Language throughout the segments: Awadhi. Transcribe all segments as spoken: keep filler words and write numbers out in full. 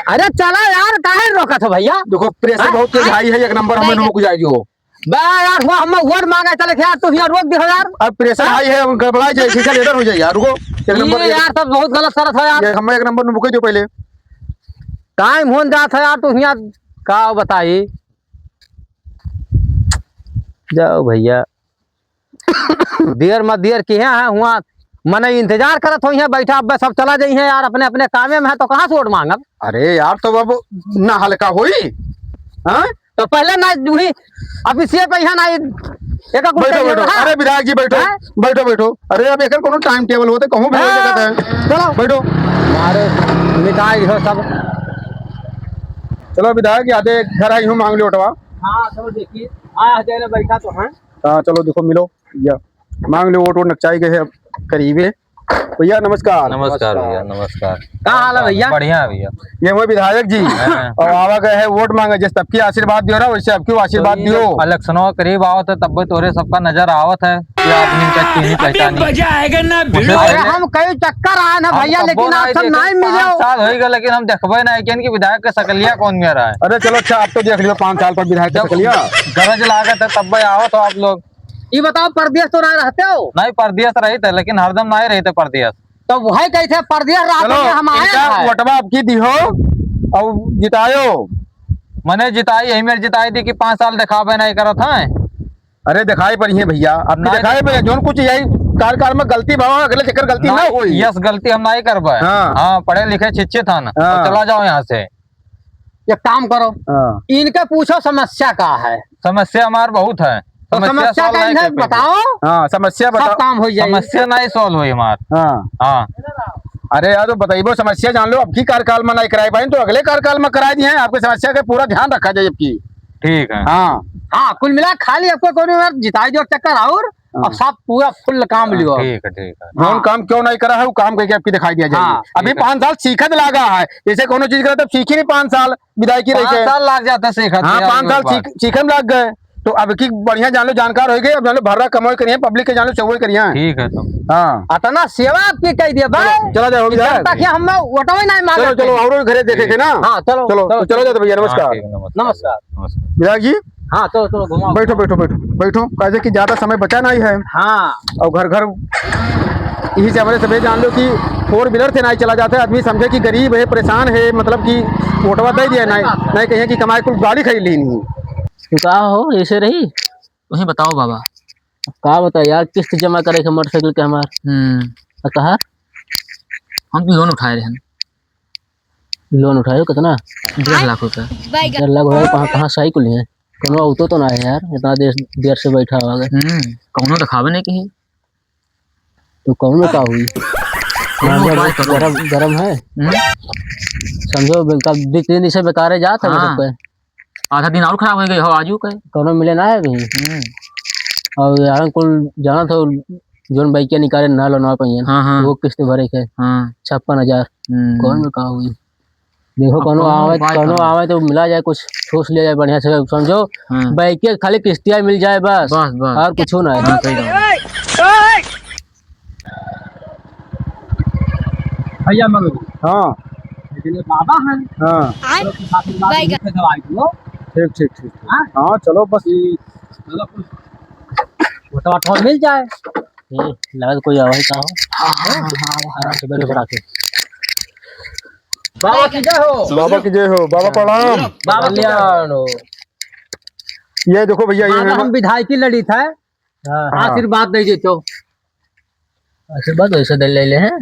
अरे चला यार, काहे रोकत हो भइया? देखो, pressure हाँ? बहुत तेज हाँ? high है, एक नंबर हमें बैगन। रुक जाइयो। बे यार, हुआ हम वोट मांगे चले थे यार, तू हियाँ रोक दिहो यार। अब pressure हाँ? high है, गड़बड़ा जाए, शीशा लेडर हो जाए यार, रुको। एक ये नंबर, एक यार, सब बहुत गलत करत हो यार। ये हमें एक नंबर में रुके दो पहले। Time होन जात है यार, तू हियाँ का बताई? जाओ भइया। देर मत देर किहे हैं, हुआ मने इंतजार करत होइहैं बैठा, अब सब चला जइहैं यार, अपने अपने कामे में है, तो कहाँ से वोट मांगब? अरे यार, तो अब ना हल्का होई, हाँ? तो पहले ना वही office पे यहाँ ना एक कुछ बैठो, करिए, बैठो। हाँ? अरे विधायक जी, बैठो, हैं? बैठो, बैठो। अरे, अब एकर कोनो time table होते, कहूँ भी हो हाँ, सकता है। चलो। बैठो। अरे, मिटाई हो सब। चलो विधायक, यादे घर आई हूँ, मांग लियो वोटवा। हाँ, चलो देखिए, हाँ, जाने बैठा तो हैं। हाँ, चलो देखो, मिलो, या मांग लियो वोट, वोट नकचाई गए हैं अब करीबे। भइया, नमस्कार। नमस्कार भइया, नमस्कार। का हाल है भइया? बढ़िया है भइया। ये हुए विधायक जी, हाँ। और आवा गए हैं वोट मांगे, जैसे सबकी आशीर्वाद दियो ना, वैसे सबकी आशीर्वाद तो ये दियो। इलेक्शनवा करीब आवत है, तब भी तोरे सबका नजर आवत है कि आदमी का चीनी अभी पहचानी। मजा आएगा ना, उसे भिड़ो। अरे, पहले हम कई चक्कर आए ना हम भइया, कब्बो लेकिन आप नहीं सब देखे, नहीं मिले पाँच हो। साल हो गए, लेकिन हम देखबे नहीं किन कि विधायक के सकलिया कौन मेरा है। अरे चलो, अच्छा, आप तो देख लियो पाँच साल पर विधायक के जब सकलिया। गरज लागत है, तब भी आवत हो आप लोग। ई बताओ, परदेस तो ना रहते हो? नहीं, परदेस रहित है, लेकिन हरदम नहीं रहित है परदेस। तो वही कही थे, परदेस रहते चलो, हैं, हम आए इनका हैं। वोटवा आपकी दिहो, और जितायो। मने जिताई, यही मेरे जिताई दी कि पाँच साल दिखावे नहीं करत हैं। अरे, दिखाई पड़ी है भइया, आपकी नहीं। दिखाई पड़ी है, जोन कुछ यही कार्यकाल में गलती भावा, अगले चक्कर गलती ना नहीं, होई। यस, गलती हम नहीं करबे। हाँ। हाँ, पढ़े लिखे शिक्षित हन, हाँ। तो चला जाओ यहाँ से। एक काम करो, हाँ। इनके पूछो समस्या का है? समस्या हमार बहुत है। तो समस्या समस्या solve का नहीं इन्हें कर पाएंगे। बताओ। हाँ, समस्या सब बताओ। काम हो जाएगी। समस्या नहीं solve हुई हमार। हाँ। हाँ। अरे यार, तो बताइबो, समस्या जान लो, अब की कार्यकाल में नहीं कराई पाए, तो अगले कार्यकाल में कराई दिए हैं। आपकी समस्या का पूरा ध्यान रखा जाए अब की। ठीक है। हाँ। हाँ, कुल मिला खाली आपको कोनो यार जिताई दियो चक्कर और हाँ। अब सब पूरा full काम हाँ, लियो। ठीक है, ठीक है। जोन हाँ। काम क्यों नहीं करा है, वो काम करके आपकी दिखाई दिया जाएगी। हाँ, अभी ठीक है। पाँच साल सीखत लागा है, जैसे कोनो चीज करा तब सीखी नहीं पाँच साल, विदाई की रही पाँच है। साल लाग जाता सीखत हाँ, यार, पाँच एक साल बार। सीख, सीखे में लाग गए, तो अब की बढ़िया जान लो, जानकार हो गए, अब जान लो भर्रा कमाई करिए, public के जान लो चौबई करिए। ठीक है तो। हाँ। अतना सेवा आपकी कह दिया भाई। चलो, चला जाओ, हो गया। जनता के हम वोटवे नहीं मांगे चलो, चलो, थे। और घरे देखे के ना। हाँ, चलो, चलो, चलो, तो चलो जाते भैया, हाँ, नमस्कार। ठीक है, नमस्कार। नमस्कार। नमस्कार। विधायक जी, हाँ, चलो, चलो, घुमाओ। बैठो, बैठो, बैठो, बैठो, काहे कि ज्यादा समय बचा नहीं है। हाँ। और घर घर यही से हमारे सभी जान लो कि four wheeler से नहीं चला जाता है। आदमी समझे कि गरीब है, परेशान है, मतलब कि वोटवा दे दिया, हाँ, नहीं, सही बात है। नहीं कहिए कि कमाई कुल गाड़ी खरीद ली नहीं। तो का हो, ऐसे रही? वही बताओ बाबा। अब का बताई यार, किस्त जमा करे के मोटरसाइकिल के हमार। हम्म। आ कहा? हम भी loan उठाए रहन। Loan उठायो कितना? डेढ़ लाख रुपया। बैगन। डेढ़ लाख रुपया कहाँ, कहाँ साइकिल है? कोनो auto तो ना है यार, इतना देर, देर से बैठा हुआ है। हम्म, कौनो दिखावे नहीं कहीं। तो कौनो का हुई? कौनो मामला उपाय बहुत करो। गरम, गरम है। हम्म। समझो, बेकार, दो तीन दिन से बेकारे जात है हाँ। मतलब के। आधा दिन और खराब हो गए हो आजू के। कौनो मिले ना है अभी। हम्म। और यार कुल जाना था, जोन बाइक के निकाले ना लोनवा पहियन। हाँ, हाँ। वो किस्त भरे के। हाँ। छप्पन हजार। हम्म। कौन में का हुई? देखो, अब कौनो कौनो आवे, उपाय कौनो करो। आवे तो मिला जाए, कुछ ठूस लिया जाए बढ़िया से, समझो। हाँ। बाइक के खाली किस्तिया मिल जाए बस। बस, बस। और कुछ ना है। हाँ, सही बात। भैया मगर हाँ। लेकिन ये बाबा हैं। हाँ। आय? चलो, कुछ आशीर्वाद बैगन। लेके दवाई दो। ठीक, ठीक, ठीक, ठीक। हाँ? हाँ, चलो बस। ये चलो कुछ वोट वाट हो मिल जाए। हम्म, लगा तो कोई आवाज का हो। हाँ, हाँ, हाँ, हाँ, हाँ। आराम से बैठो, बैठो के। बाबा की जय हो। बाबा की जय हो, बाबा प्रणाम। बाबा की जय हो। कल्याण हो। ये देखो भैया, ये माता है हम ना। विधायकी लड़ी था। हाँ। हाँ। आशीर्वाद दे दे तो। आशीर्वाद वैसे दे ले ले हैं।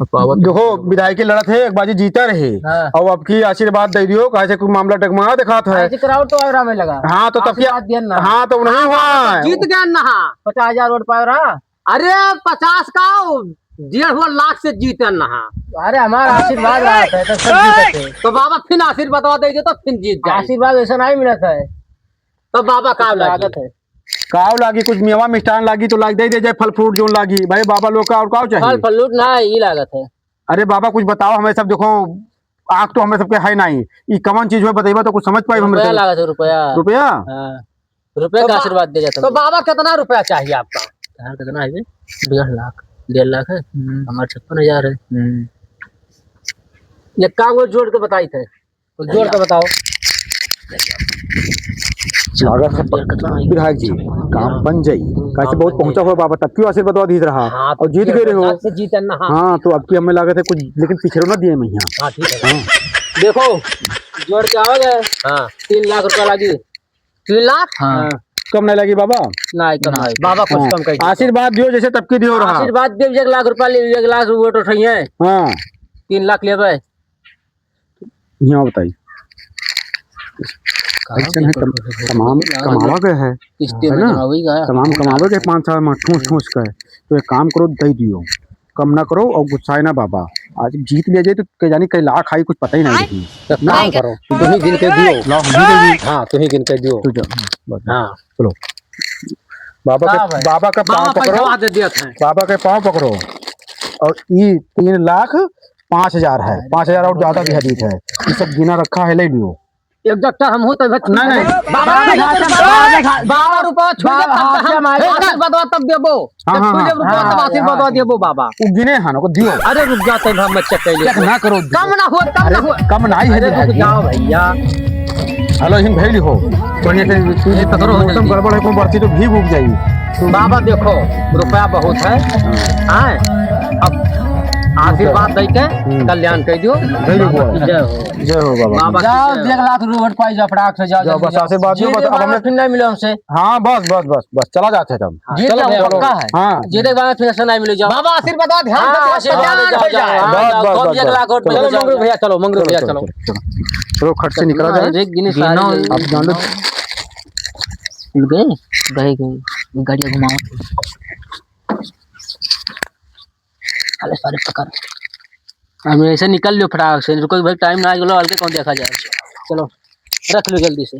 अब पावत देखो, विधायकी लड़त है, एक बाजी जीता रहे। हाँ। और अब की आशीर्वाद दे दियो, काहे से कोई मामला डगमगा दिखात है। ऐसे कराओ तो और हमें लगा। हाँ, तो तब क्या? आशीर्वाद दिया ना। हाँ, तो नहीं हुआ। जीत गया ना। पचास हजार वोट पायो रहा। अरे, पचास का, डेढ़ लाख से जीते ना। अरे, हमारा आशीर्वाद रहा था, तो सब जीते थे। तो बाबा फिर आशीर्वाद दे दे, तो फिर जीत जाए। आशीर्वाद वैसा नहीं मिला था। तो बाबा का कुछ लागी? लागत है। काव लागी, कुछ मेवा मिष्ठान लागी तो लाग दे, दे जाए, फल फ्रूट जोन लागी। भाई बाबा लोग का और का चाहिए? फल फ्रूट ना, ई लागत है। अरे बाबा कुछ बताओ हमें सब, देखो आँख तो हमें सबके है नहीं, ई कवन चीज में बतइबा तो कुछ समझ पाई हम रुपया सब। लागत है, रुपया। रुपया? हाँ। रुपया तो का बा-, आशीर्वाद दे जाता तो है। बाबा कितना रुपया चाहिए आपका? यार कितना है बे? डेढ़ लाख। डेढ़ लाख है? हम्म। हमारा छप्पन हजार है। हम्म। ये काम को जोड़ के बताई थे। तो जोड़ के बताओ। लागत है विधायक जी, काम बन जाई। कैसे बहुत पहुंचा हुआ बाबा, तब क्यों आशीर्वाद दीत रहा? हाँ, और जीत गए रहो। से जीतन ना, हाँ। हाँ, तो अब की हमें लागत है कुछ, लेकिन पिछड़ो ना दिए मैया। हाँ, ठीक है। हाँ। देखो, जोड़ के आओगे। हाँ। तीन लाख रुपया लागी। तीन लाख? हाँ। हाँ। कम नहीं लगी बाबा? नहीं, कम नहीं। बाबा कुछ हाँ। कम कर दीजिए। आशीर्वाद दियो जैसे तब की दियो रहा। आशीर्वाद दियो, एक लाख रुपया ले, एक लाख वोट उठाइए। हाँ। तीन लाख लेबे। यहाँ बताई। कहाँ ऐसे के है, तम-, तमाम कमावा गए है, किस्ते है में ना? जमा वही गया। तमाम कमावा गए पाँच साल में ठूस ठूस के। तो एक काम करो, दे दियो, कम ना करो और गुस्साए ना बाबा। आज जीत लिया जाए तो के जानी कई लाख आई, कुछ पता ही नहीं रही। तो काम करो, तुम ही गिन के दियो। लाओ, हम ही दे दिए। हाँ, तुम ही गिन के दियो। तू जा, बस। हाँ। चलो। बाबा का के, भाई? बाबा का पाँव बाबा पकड़ो। पैसा दे दिया था। बाबा के पाँव पकड़ो। और ई तीन लाख पाँच हजार है, पाँच हजार और ज्यादा भी हदीत है। ये सब गिना रखा है, ले लियो। एक डॉक्टर हम हो तो नहीं, नहीं। बाबा, बाबा, बाबा, बाबा रुपया छुई बाबा, जब तब हाँ, हम हाँ, आशीर्वाद तब देबो। हाँ, जब हाँ, छुई हाँ, जब रुपया हाँ, तब हाँ, आशीर्वाद हाँ। देबो बाबा। वो गिने हैं ना, को दियो। अरे रुक जा, तब हम चेक कर ले। चेक ना करो, दियो। कम ना हो, कम ना अरे हो। कम ना ही अरे है रुक भाई। जाओ भैया। हेलो, इन भैली हो। बढ़िया से तू ये पकड़ो, मौसम जल्दी। गड़बड़ है, कोई बढ़ती तो भीग उग जाई। बाबा देखो, रुपया बहुत है। हाँ। हाँ, अब आशीर्वाद दे के हम्म। कल्याण कर दियो। जय हो। जय हो। जय हो बाबा। बाबा की जाओ, जय हो। एक लाख रुपये पाई जाओ, फटाक से जाओ, जाओ, जल्दी बस जाओ। आशीर्वाद दो, जीते बस अब वाला हमें फिर नहीं मिले हमसे। हाँ, बस, बस, बस, बस, चला जाते हैं तब। हाँ, जीते चलो, वाला चलो। पक्का है। हाँ। जीते वाला फिर से नहीं मिले, जाओ। बाबा आशीर्वाद दो, ध्यान हाँ, से आशीर्वाद जाओ, दो, जाओ, जाओ, जाओ, जाओ, जाओ, जाओ, जाओ, जाओ, जाओ, जाओ, जाओ, मंगरू भैया, चलो, मंगरू भैया, चलो। चलो, खट से निकला जाए। अरे, गिने गिनो। सारे आप जान लो। गए? गए, गए। गाड़िया घुमाओ। अरे, सारे पकड़। अब ऐसे निकल लियो फटाक से, रुको भाई, टाइम ना आ गलो, हल्के कौन देखा जाए। चलो, रख लो जल्दी से।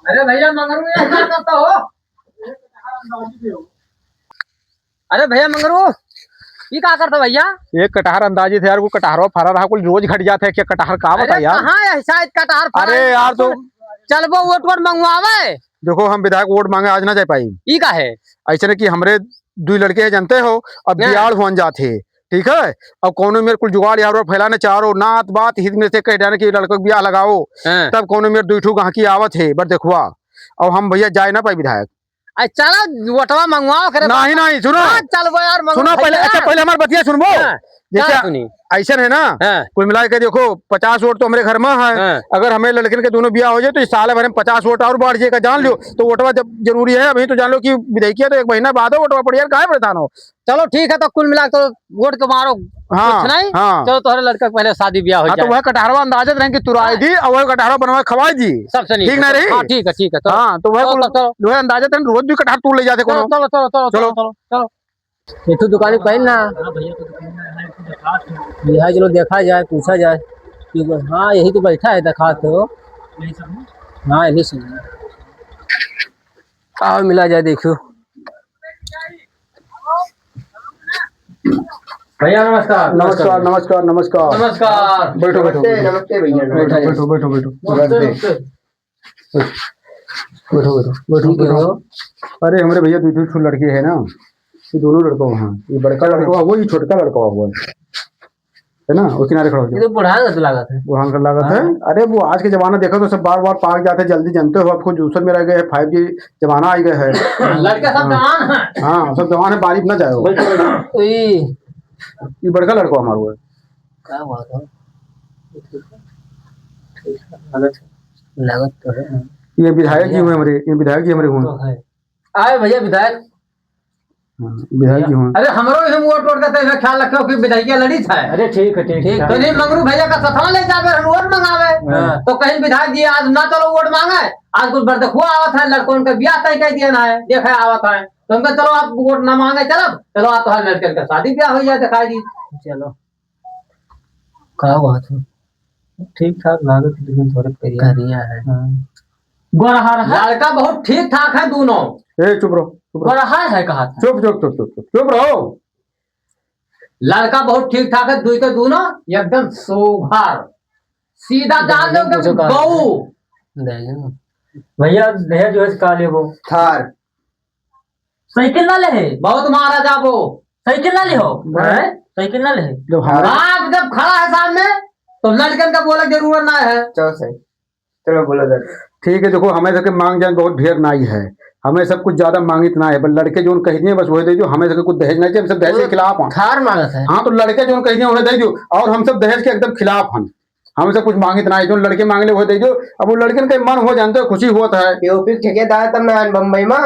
अरे भैया, मंगरू, ये क्या करता हो? अरे भैया मंगरू, ई का करत हो भैया? ये कटहर अंदाजित है यार, वो कटहरवा फरा रहा, कुल रोज घट जात है, क्या कटहर का अरे बता यार? कहाँ है शायद कटहर फरा अरे है? यार, तो चलबो वोट वोट मंगवावे। देखो, हम विधायक वोट मांगे आज ना जा पाई। ई का है? ऐसे ना कि हमरे दुई लड़के हैं, जानते हो, अब हाँ। बियाह हुअन जात है, ठीक है? अब कौनो मेर कुल जुगाड़ यार और फैलाने चारो नात बात हित में से कह डाले कि लड़कों के बियाह लगाओ, हाँ। तब कौनो मेर दुई ठू गहकी आवत है, बर देखुआ, अब हम भैया जाए ना पाई विधायक। अरे चलो, वोटवा मंगवाओ करे नहीं, बाबा। नहीं, सुनो। हाँ, चलबो यार, मंगू सुनो, पहले, भैया। अच्छा, पहले हमार बतिया सुनबो। हाँ, जैसे का सुनी? ऐसन है ना, हाँ। कुल मिला के देखो, पचास वोट तो हमरे घर में है। हाँ। अगर हमें लड़कन के दोनों बियाह हो जाए, तो इस साल भर में पचास वोट और बढ़ जाएगा, जान लो। तो वोटवा जब जरूरी है, अभी तो जान लो कि विधायकिया तो एक महीना बाद हो, वोटवा पड़ी यार, काहे परेशान हो? चलो ठीक है, तो कुल मिला के तो वोट के मारो हाँ, कुछ नहीं। हाँ। चलो, तोहरे लड़का के पहले शादी ब्याह हो हाँ, तो जाए। वह कटहरवा अंदाजत रहे कि तुराई हाँ। दी और वह कटहरवा बनवा खवाई दी। सबसे नहीं ठीक ना रही? हाँ, ठीक है, ठीक है, चलो। हाँ, तो वह चलो, कुल, तब चलो। वह अंदाजत रहे, रोज भी कटहर तोड़ ले जाते चलो, कोनो। चलो, चलो, चलो, चलो। चलो, चलो, चलो। एक ठो दुकानी पहिल ना। हाँ, भैया, तो दुकान में है, एक ठो दुकान है। यहाँ चलो, देखा जाए, पूछा जाए कि हाँ, यही तो बैठा है, देखा तो। यही सब है? हाँ, यही सब है। का मिला जाए, देखियो। भैया, नमस्कार। नमस्कार, नमस्कार, नमस्कार। नमस्कार। बैठो, बैठो, नमस्ते, बैठो। नमस्ते भैया, बैठो, नमस्ते। बैठो, बैठो, बैठो। नमस्ते, नमस्ते। बैठो, बैठो, बैठो, ठीक है, बैठो। हो। अरे, हमरे भैया, दुई, दुई ठो लड़के हैं ना, ये दोनों लड़का वहाँ, ये बड़का लड़का हुआ, ये छोटका लड़का हुआ। है ना, वो किनारे खड़ा हो जाओ। ये तो बुढ़ान का लागत है। बुढ़ान का लागत है। हाँ। अरे, वो आज के जमाना देखो तो सब बार बार पाक जाते हैं, जल्दी जानते हो, आपको जूसर में रह गए हैं, फ़ाइव जी जमाना आ गया है। लड़का सब हाँ। जवान है। हाँ, सब जवान है, बारी में ना जाओ। बैठो, बैठो। ई। ये बड़का लड़का हमारा हुआ है। क्या बात है? ठीक है। लागत है। लागत तो है। ये विधायक जी हुए हमारे, ये विधायक जी हमारे हुए। तो है। आए भैया विधायक। हाँ, विधायक जी हुए। अरे, हमरो इसे वोट वोट का तो इसे ख्याल रखो कि विधायकिया लड़ी था। अरे, ठीक है, ठीक है। ठीक, तो नहीं, मंगरू भैया का सथवा ले जावे, हम वोट मंगावे। हाँ। तो कहीं विधायक जी आज ना चलो वोट मांगे, आज कुछ बरदखुआ आवत है, लड़कों का ब्याह तय कर दिया ना है, देखे आवत है। तो हमका चलो आप वोट ना मांगे, चलो, चलो आप तो हर लड़के का शादी ब्याह हो जाए, दिखाई दी। चलो। का बात है? ठीक ठाक लागत है, लेकिन थोड़े करिया। करिया है। हाँ। गोरहर है। लड़का बहुत ठीक ठाक है दोनों। ए, चुप रहो, चुप रहो। गोरहर है कहा था। चुप, चुप, चुप, चुप, चुप, चुप रहो। लड़का बहुत ठीक ठाक है, दुई के दोनों एकदम सोभर। सीधा जान लो कि गऊ। दहेज ना। भैया, दहेज वहेज का लेबो? थार। साइकिल ना ले है। बहुत मारा जाबो। साइकिल ना ले हो। हैं? साइकिल ना ले है। जब हमारा बाप जब खड़ा है सामने, तो लड़कन का बोले जरूरत ना है। चलो सही। चलो बोलो दादा। ठीक है, देखो, हमें सबके मांग जान बहुत ढेर नाई है, हमें सब कुछ ज्यादा मांगित ना है, बस लड़के जोन कह दिए बस वही दे दो, हमें सबके कुछ दहेज नहीं चाहिए, हम सब दहेज के खिलाफ हैं। थार मांगत है। हाँ, तो लड़के जोन कह दिए वही दे दो, और हम सब दहेज के एकदम खिलाफ हैं, हमें सब कुछ मांगित ना है, जो लड़के मांगले वही दे दो। अब वो लड़कन के मन हो जानते हो, खुशी होता है। यूपी के ठेकेदार तब ना आन बम्बई में।